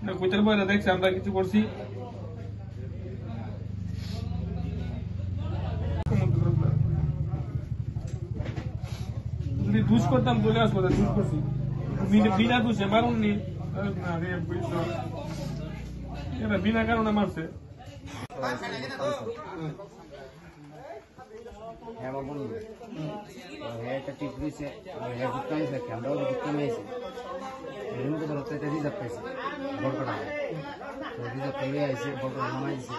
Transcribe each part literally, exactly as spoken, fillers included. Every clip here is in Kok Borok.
না, কইতার বাইরে দেখছি আমরা কিছু করছি। যদি দুষ করতাম, চলে আসবো, দুষ করছি। বিনা, বিনা দুষে মারুন নি। আরে না রে, বুঝছো? এরা বিনা কারণে মারছে। হ্যাঁ, আমার বন্ধু। ও, হ্যাঁ, একটা টিপ দিছে। ও, হ্যাঁ, বুঝতে পারছে কি? আমরাও বুঝতে পেরেছি। এর মধ্যে ধরো তো এটা রিজার্ভ পাইছে। বরকটা। তো রিজার্ভ করে আইছে, বরকটা নামাই দিছে।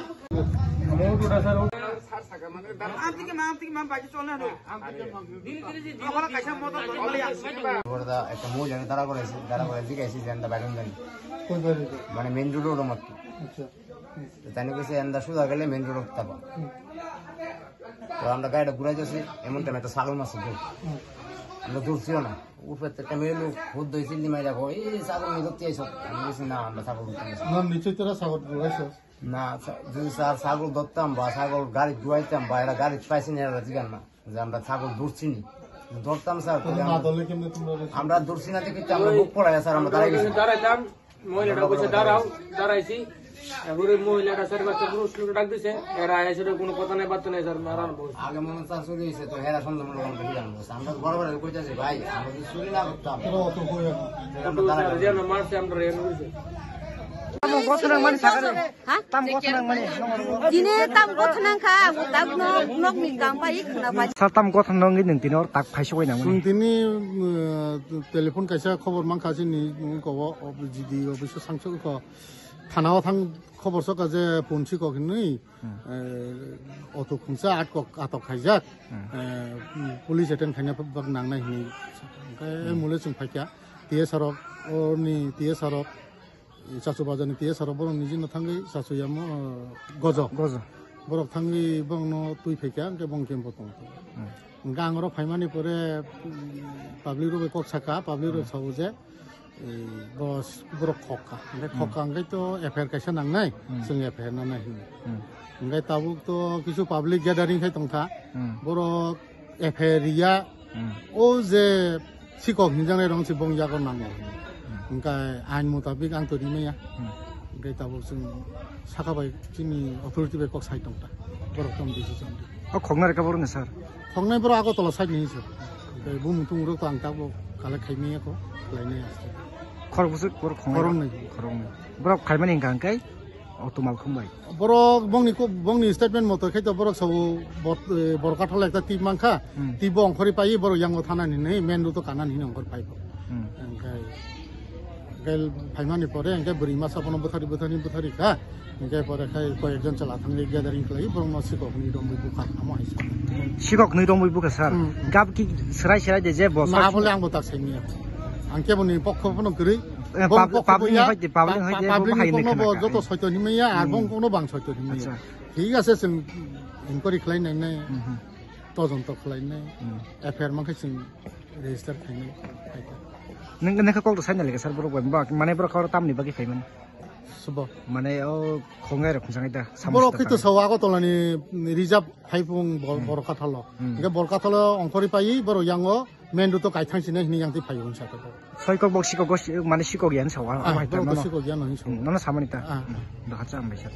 বড়দা একটা মহিলাকে দাঁড়া করাইছে, দাঁড়া করে জিজ্ঞাসি যে আমরা বাইরে দেন। কোন বাইরে? মানে মেইন রোডের মতো। আচ্ছা। তো জানি গেছে এন্দা সুজা গেলে মেইন রোড উঠতে পারবো। হুম। তো আমরা গাড়িটা ঘুরাই যাচ্ছি, এমন টাইমে একটা ছাগল মারছে দৌড়। হুম। আমরা দৌড়ছিও না, উপরে তো একটা মেয়ে লোক ভূত দই চিল্লি মারি রাখো, "এই ছাগল নিয়ে ধরতে আইসো।" আমি বলছি, "না, আমরা ছাগল ধরতে আইসি না।" না, নিশ্চয়ই তোরা ছাগল ঘুরাইছো। না, ছা-, যদি স্যার ছাগল ধরতাম বা ছাগল গাড়ি ঘুরাইতাম বা এরা গাড়ি পাইছি না, এরা জিগান না। যে আমরা ছাগল ধরছি নি, ধরতাম স্যার, তাহলে তাহলে না আমরা, ধরলে কেমনে তোমরা রেখে আমরা ধরছি না দেখে তো আমরা বুক পড়ায় স্যার, আমরা দাঁড়াই গেছি। দাঁড়াইতাম, মহিলাটা কইছে, "দাঁড়াও।" দাঁড়াইছি। এখন ওই মহিলাটা স্যার বাচ্চা পুরো স্কুলে ডাক দিছে, এরা এসে কোনো কথা নাই, বার্তা নাই স্যার, মারান বস। আগে মনে হয় স্যার চুরি হয়েছে, তো হেরা সন্ধ্যা মনে হয় আমরা জানবো। আমরা তো বড় বড় কইতাছি, "ভাই, আমরা তো চুরি না করতাম।" তোরা অত কই এখন? আমরা দাঁড়াই স্যার, যেন মারছে, আমরা রেন হয়েছে। Tamo gothnang mani sakha de. Ha? Tamo gothnang mani. Tini tamo gothnang kha, ang tabukno nok ni kang pai khna pai. Sir, tamo gothnang wngwi nwng tini or tak phai sogwi nang mani. Nwng tini, uh, telephone kaisa khobor mankha chini, nwng kobo, ob-, G D office o sangsugwi kho. Thana o thang khobor sokha je punsi kok hinwi, Hmm. eh, auto khungsa atkok atok khaijak. Hmm. Eh, police attend khaina bak nangnai hinwi. Hwnkhe Hmm. mole chwng phaikha. T S R rok, oni T S R rok, Chachu bazar ni T S R rok borok ni jino thangwi chachu yamo, uh, gojo. Gojo. Borok thangwi borokno twi phaikha, hwnkhe bong kempo tong. Hmm. Hwnkhe ang oro phaimani pore, mm, public rok bai kok sakha, public rok Hmm. sao je, eh, boss borok khokha. Hwnkhe Hmm. khokha hwnkhe to F I R kaisa nangnai, Hmm. chwng F I R nanai hinwi. Hmm. Hwnkhe tabuk to kisu public gathering khai tongkha. Hmm. Borok F I R ya, Hmm. o je sikok hinjaknai rong se bong yago nango. Hmm. Hwnkhe ain mutabik ang to rimaya. Hmm. Hwnkhe tabuk chwng saka bai chini authority bai kok sai tongta. Borok tong decision di. O khokna reka borok ni sir? Khoknai borok Agartala side ni sir. Hwnkhe bumung tumung rok to ang tabuk collect khai maya kho, khlai nai aste. Khorok bwswk borok khoknai? Khoroknwi. Khoroknwi. Borok khaimani hwnkha hwnkhe? O Tumal Khumbai. Borok bongni ko-, bongni statement moto khe to borok sabo bot-, eh, Borkathal ekta tip mankha, Hmm. tip bo ongkhorwi pai borok yango thanani hinwi main road o kanani hinwi ongkhor pai bo. Hmm. Hwnkhe, hwnkhe phaimani pore hwnkhe bwrwi masa bono bwthari, bwthari, bwthari kha, hwnkhe pore khai koi ekjon chwla thangwi gathering khlai borokno sikok hwnwi romwi bukha amo hai sa. Sikok hwnwi romwi bukha sir. Hmm. Gab ki serai serai de je bo Na sir. Bole ang bo tak saimanya. Ang keboni pokho phano kwrwi. Eh, Bo pub-, pokho public bo ya, ni hoite, public ni pa-, hoite, public bo ni hai kokno hinwi bo khna joto kha. Soito hinwi maya, ar Hmm. bong kokno bang soito hinwi maya. Acha. Thik ase, chwng inquiry khlai nai nai, Mhm. tojonto khlai nai, Hmm. F I R mankhe chwng register khai nai. Nwng, nwng khe kok to sai nai le sir, borok bai, bak, mane borok khe oro tamni bagwi phai mani? Subo. Mane o khongai rok khunsangai da, Borok samosa khe to ta sao Agartala ni reserve phai phung bor-, Hmm. Borkathalo. Hmm. Hwnkhe Borkathalo ongkhorwi paiwi borok yango main road o kaithang sinai hinwi yang twi phai wngsa khe. Soi kok bok sikok go si-, mane sikok yan sao, Ah, abo hai borok to tamo no. Sikok yan hinwi sao. Hmm, nono samani ta. Ah. Hmm, doha cha ambai sir.